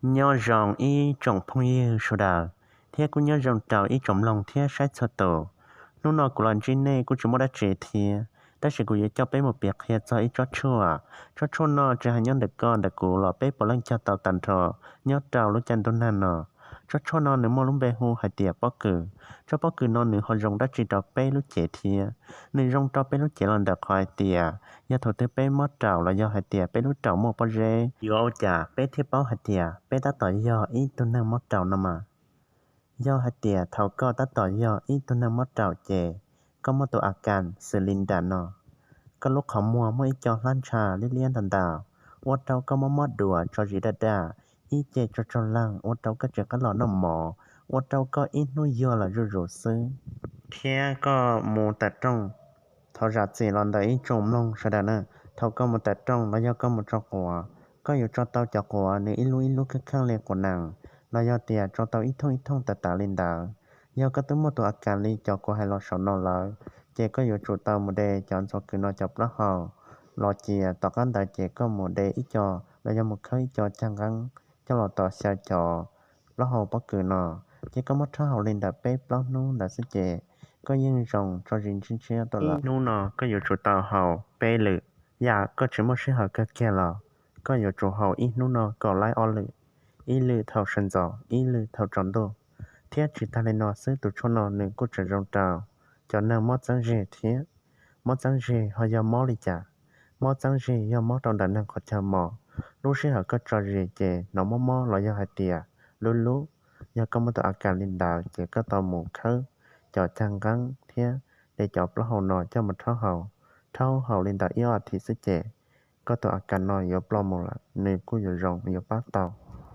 Nyob zoo ib tsoom phooj ywg sawv daws, thiab kuj nyob zoo rau ib tsoom mloog thiab saib txhua tus. Hnub no kuv los ntsib nej kuj tsis muaj dab tsi thiab, tab sis kuv yuav coj peb mus piav qhia txog ib tsob tshuaj. Tsob tshuaj no tsis hais nyob ntawm koj ntawm kuv los peb puav leej cog tau tag nrho nyob rau lub caij ntuj nag no. Tsob tshuaj no nws muaj lub npe hu hais tias pob kws. Tsob pob kws no nws ho zoo dab tsi rau peb lub cev thiab? Nws zoo rau peb lub cev los ntawm qhov hais tias yog thaum twg peb mob raum los yog hais tias peb lub raum muaj pob zeb, yuav ua cas peb thiaj paub hais tias peb tab tom yog ib tug neeg mob raum no mas? Yog hais tias thaum koj tab tom yog ib tug neeg mob raum ces koj muaj tus a kas xws li nram no: koj lub qhov muag muaj ib co hlab ntsha liab liab ntau ntau, ua rau koj mob mob duav tso zis daj daj, ib ce tsaug tsaug leeg ua rau koj tsis qab los noj mov, ua rau koj ib hnub yuag los zuj zus xwb. Thiab koj mus tawm rooj, thov zam txim los ntawm ib tsoom mloog sawv daws na, thaum koj mus tawm rooj los yog koj mus tso quav, koj yuav tso tau cov quav nws ib lub ib lub kheej kheej li quav nees, los yog tias tso tau ib thooj ib thooj tas tas li ntawd. Yog koj twb muaj tus a kas li cov kuv hais los saum no lawm, ces koj yuav tsum tau mus de cov ntxuav kws no cov plaub hau los cia, tom qab ntawd ces koj mus de ib co los yog mus khawb ib co cag nqeeb coj los tom xyaw cov plaub hau pob kws no. Ces koj muab rhaub haus li ntawm peb plaub hnub ntawd xwb ces koj yeej zoo tso zis ntshiab ntshiab tuaj lawm. Ib hnub no koj yuav tsum tau haus peb lwm, yam koj tsis muaj sij hawm kawg kiag los koj yuav tsum haus ib hnub no kaum laib ob lwm, ib lwm thaum sawv ntxov ib lwm thaum tsaus ntuj. Thiab tsis tag li no xwb, tus tshuaj no nws kuj tseem zoo rau cov neeg mob txeeb zeg thiab. Mob txeeb zeg ho yog mob li cas? Mob txeeb zeg yog mob rau ntawm neeg qhov chaw mos. Lub sij hawm koj tso zis ces hnov mob mob los yog hais tias lub lub. Yog koj muaj tus a kas li ntawd ces koj tau mus khawb cov cag nqeeb thiab de cov plaub hau no coj mus rhaub haus. Rhaub haus li ntawm ib ob as thiv xwb ces koj tus a kas no yuav ploj mus lawm, nws kuj yuav zoo yuav pab tau.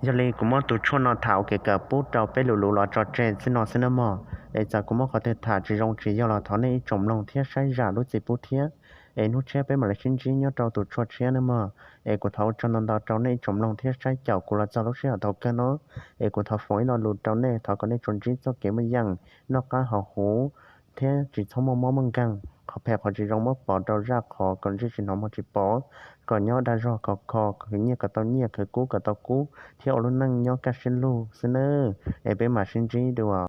Yog li kuv muab tus tshuaj no tham ua kev kawm pub rau peb lus lus los tso tseg txij no xwb nawb mog. Es txawm kuv muab qhov twg tham tsis zoo tsis yog los thov nej ib tsoom mloog thiab saib zam lub txim pub thiab. Es hnub tshiab peb mam li sib ntsib nyob rau tus tshuaj tshiab nawb mog. Es kuv thov ua tsaug ntau ntau rau nej ib tsoom mloog thiab saib caum kuv los txog lub sij hawm thaum kawg no. Es kuv thov foom ib lo lus rau nej, thov kom nej tsuas ntsib txoj kev muaj yeej, noj qab haus huv, thiab tsis txhob muaj mob muaj nkeeg, qhov phem qhov tsis zoo muab pov rau zaj qhov kom ntsej tsis hnov muag tsis pom, kom nyob dag zog khov kho, khwv nyiaj kom tau nyiaj, khwv kub kom tau kub, thiab ua lub neej nyob kaj siab lug xwb nawb. Es peb mam sib ntsib dua.